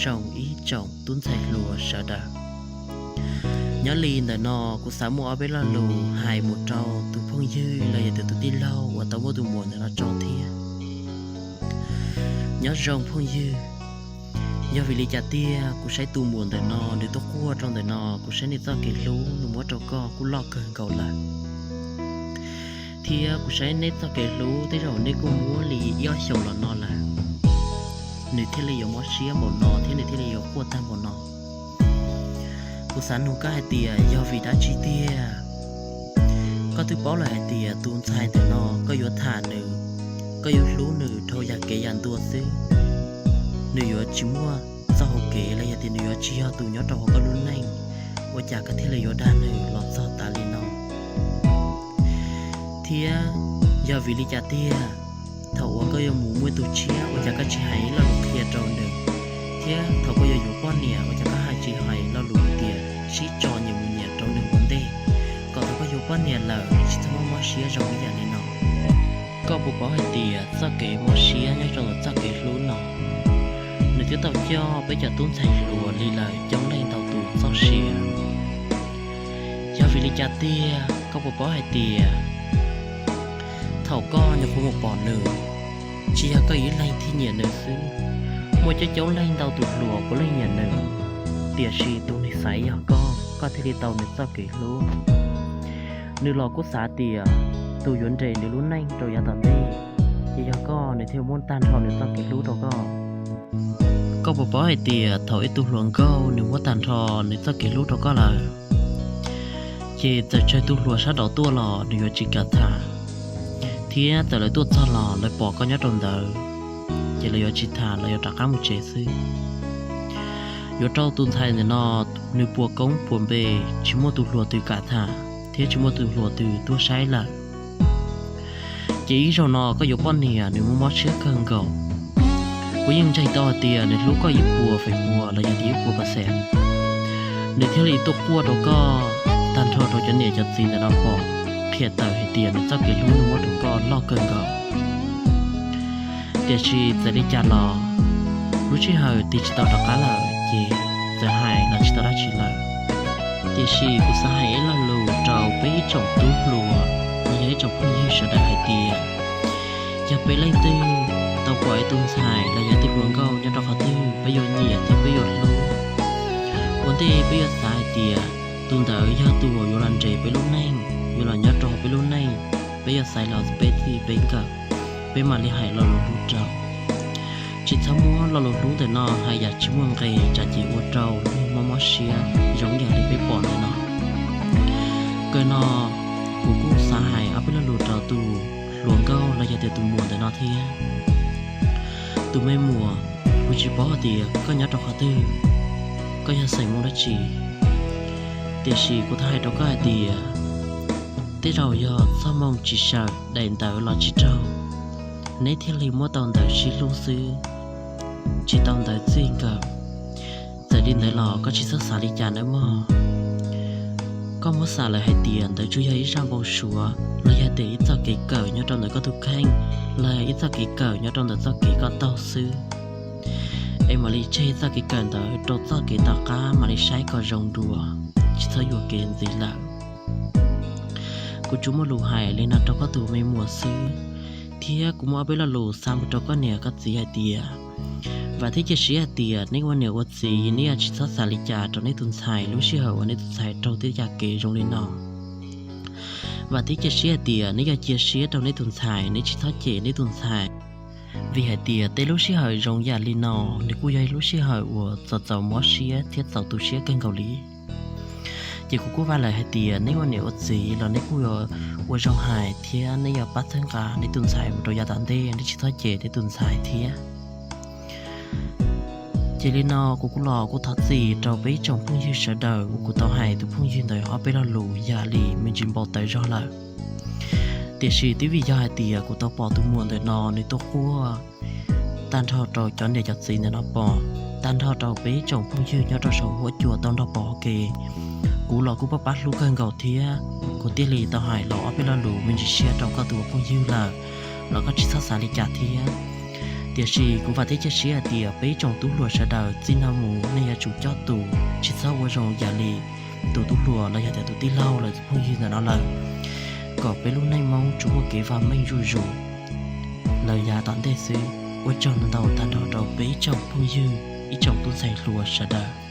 rau ib tsoom tub ntxhais hluas sawv daws. Nyob li ntawm no kuv xav muaj ob peb lo lus hais mus rau tus phooj ywg los yog tus tij laug uas tau muab tus muam ntawm no tso thiab. Nyob zoo phooj ywg, yog vim li cas tiag kuv saib tus muam ntawm no nws tuaj quaj rau ntawm no, kuv saib nws txoj kev hlub nws muab rau koj kuj loj kawg nkaus lawm, thiab kuv saib neb txoj kev hlub tej zaum neb kuj muab li ib ob xyoos los no lawm, nws thiaj li yuav mob siab npaum no thiab nws thiaj li yuav quaj tag npaum no. Kuv xav nug koj hais tias yog vim dab tsi tiag? Koj twb paub lawm hais tias tus ntxhais ntawm no koj yuav tham nws, koj yuav hlub nws dhau yam kev yam ntua xwb, nws yuav tsis muaj txoj hau kev los yog tias nws yuav tsis yog tus nyob rau hauv koj lub neej, ua cas koj thiaj li yuav dag nws los txog tas li no? Thiab yog vim li cas tiag thaum uas koj yuav mus muaj tus tshiab ua cas koj tsis hais ib lo lus qhia rau nws, thiab thaum koj yuav yuav poj niam ua cas koj hais tsis hais lo lus hais tias sib tso nyias mus nyias rau nws ua ntej, kom thaum koj yuav poj niam lawm tsis txhob mob siab zoo ib yam li no? Koj puas paub hais tias txoj kev mob siab nyob rau ntawm txoj kev hlub no, nws twb tau coj peb cov tub ntxhais hluas li lawm coob leej ntau tus txoj sia. Yog vim li cas tiag koj puas paub hais tias thaum koj nyuam qhuav mus pom nws, tsis yog koj ib leeg thiaj nyiam nws xwb, muaj coob coob leej ntau tus hluas puav leej nyiam nws, tiam sis tus nws xaiv yog koj, koj thiaj li tau nws txoj kev hlub. Nws los kuj xav tias tus yuav nres nws lub neej rau yav tom ntej, ces yog koj nws thiaj muab tag nrho nws txoj kev hlub rau koj. Koj puas paub hais tias thaum ib tug hluas nkauj nws muab tag nrho nws txoj kev hlub rau koj lawm, ces txawm tsawg tus hluas sab nraud tuaj los nws yuav tsis kam tham, thiab txawm lawv tuaj txog los lawv pom koj nyob rau ntawd, ces lawv yuav tsis tham, lawv yuav rov qab mus tsev xwb. Yuav rau tus ntxhais ntawm no nws puas koob puas npe, tsis muaj tus hluas twg kam tham thiab tsis muaj tus hluas twg tuaj saib lawm. Ces ib zaug no koj yuav poj niam nws muaj mob siab kawg nkaus. Kuv yeej ntseeg tau hais tias nws hlub koj ib puas feem pua los yog tias ib puas percent, nws thiaj li tuaj quaj rau koj tag nrho rau cov niam cov txiv ntawm no pom, qhia tawm hais tias nws txoj kev hlub nws muab rau koj loj kawg nkaus. Tiam sis txawm li cas los lub sij hawm tig tsis tau rov qab lawm ces txawm hais los tsis tau dab tsi lawm. Tiam sis kuv xav hais ib lo lus rau peb ib tsoom tub hluas los yog ib tsoom phooj ywg sawv daws hais tias, yog peb leej twg tau pom ib tug ntxhais los yog ib tug hluas nkauj nyob rau qhov twg peb yuav nyiam thiab peb yuav hlub, ua ntej peb yuav xav hais tias tus ntawd yog tus uas yuav los nres peb lub neej, yuav los nyob rau hauv peb lub neej, peb yuav xaiv los peb txij peb nkawm, peb mam li hais lo lus hlub rau. Tsis txhob muab lo lus hlub ntawm no hais yam tsis muaj nqe tsam ces ua rau luag mob mob siab zoo yam li peb pom ntawm no. Kawg no kuv kuj xav hais ob peb lo lus rau tus hluas nkauj los yog tias tus muam ntawm no thiab. Tus me muam, kuv tsis paub hais tias koj nyob rau qhov twg, koj yog xeem Hmoob dab tsi, tiam sis kuv thov hais rau koj hais tias tej zaum yog txoj hmoo tsis sawm daim ntawv los tsis raug, neb thiaj li muab tau ntawv sib hlub xwb, tsis tau ntawv txij nkawm. Txawm li ntawd los koj tsis txhob xav li cas nawb mog. Koj muab xav lawm hais tias ntawd tsuas yog ib zaj npau suav los yog tias ib txoj kev kawm nyob rau ntawm koj tus kheej, los yog ib txoj kev kawm nyob rau ntawm txoj kev koj taug xwb. Es mam li tseg txoj kev kawm ntawd rau txoj kev tom qab mam li saib kom zoo dua, tsis txhob yuam kev ntxiv lawm. Kuv tsuas muaj lus hais li no rau koj tus me muam xwb, thiab kuv muaj ob peb lo lus xa mus rau koj niam koj txiv hais tias, vam thiab cia siab hais tias neb ua niam ua txiv neb yuav tsis txhob xav li cas rau neb tus ntxhais lub sij hawm uas neb tus ntxhais raug tej yam kev zoo li no. Vam thiab cia siab hais tias neb yuav cia siab rau neb tus ntxhais, neb tsis txhob cem neb tus ntxhais, vim hais tias tej lub sij hawm zoo yam li no nws kuj yog ib lub sij hawm uas txaus txaus mob siab thiab txaus tu siab kawg nkaus li. Ces kuv kuj vam lawm hais tias neb ua niam ua txiv los neb kuj yuav ua zoo hais thiab neb yuav pab txhawb nqa neb tus ntxhais mus rau yav tom ntej, neb tsis txhob cem neb tus ntxhais thiab. Ces li no kuv kuj los kuj thov txim rau peb ib tsoom phooj ywg sawv daws uas kuv tau hais tus phooj ywg ntawd ob peb lo lus yam li me ntsis npau taws zog lawm. Tiam sis twb vim yog hais tias kuv tau pom tus muam ntawm no nws tuaj quaj tag nrho rau cov niam cov txiv ntawm no pom, tag nrho rau peb ib tsoom phooj ywg nyob rau saum huab cua tau nrog pom ua ke, kuv los kuj pab pab hlub kawg nkaus thiab. Kuv thiaj li tau hais los ob peb lo lus me ntsis siab rau koj tus ua phooj ywg lawm, los koj tsis txhob xav li cas thiab. Tiam sis kuv vam thiab cia siab hais tias peb ib tsoom tub hluas sawv daws txij no mus nej yuav tsum coj tus, tsis txhob ua zoo yam li tus tub hluas los yog tias tus tij laug los tus phooj ywg ntawm no lawm, kom peb lub neej Hmoob tsuas muaj kev vam meej zuj zus. Lawm yav tom ntej xwb, ua tsaug ntau ntau tag nrho rau peb ib tsoom phooj ywg, ib tsoom tub ntxhais hluas sawv daws.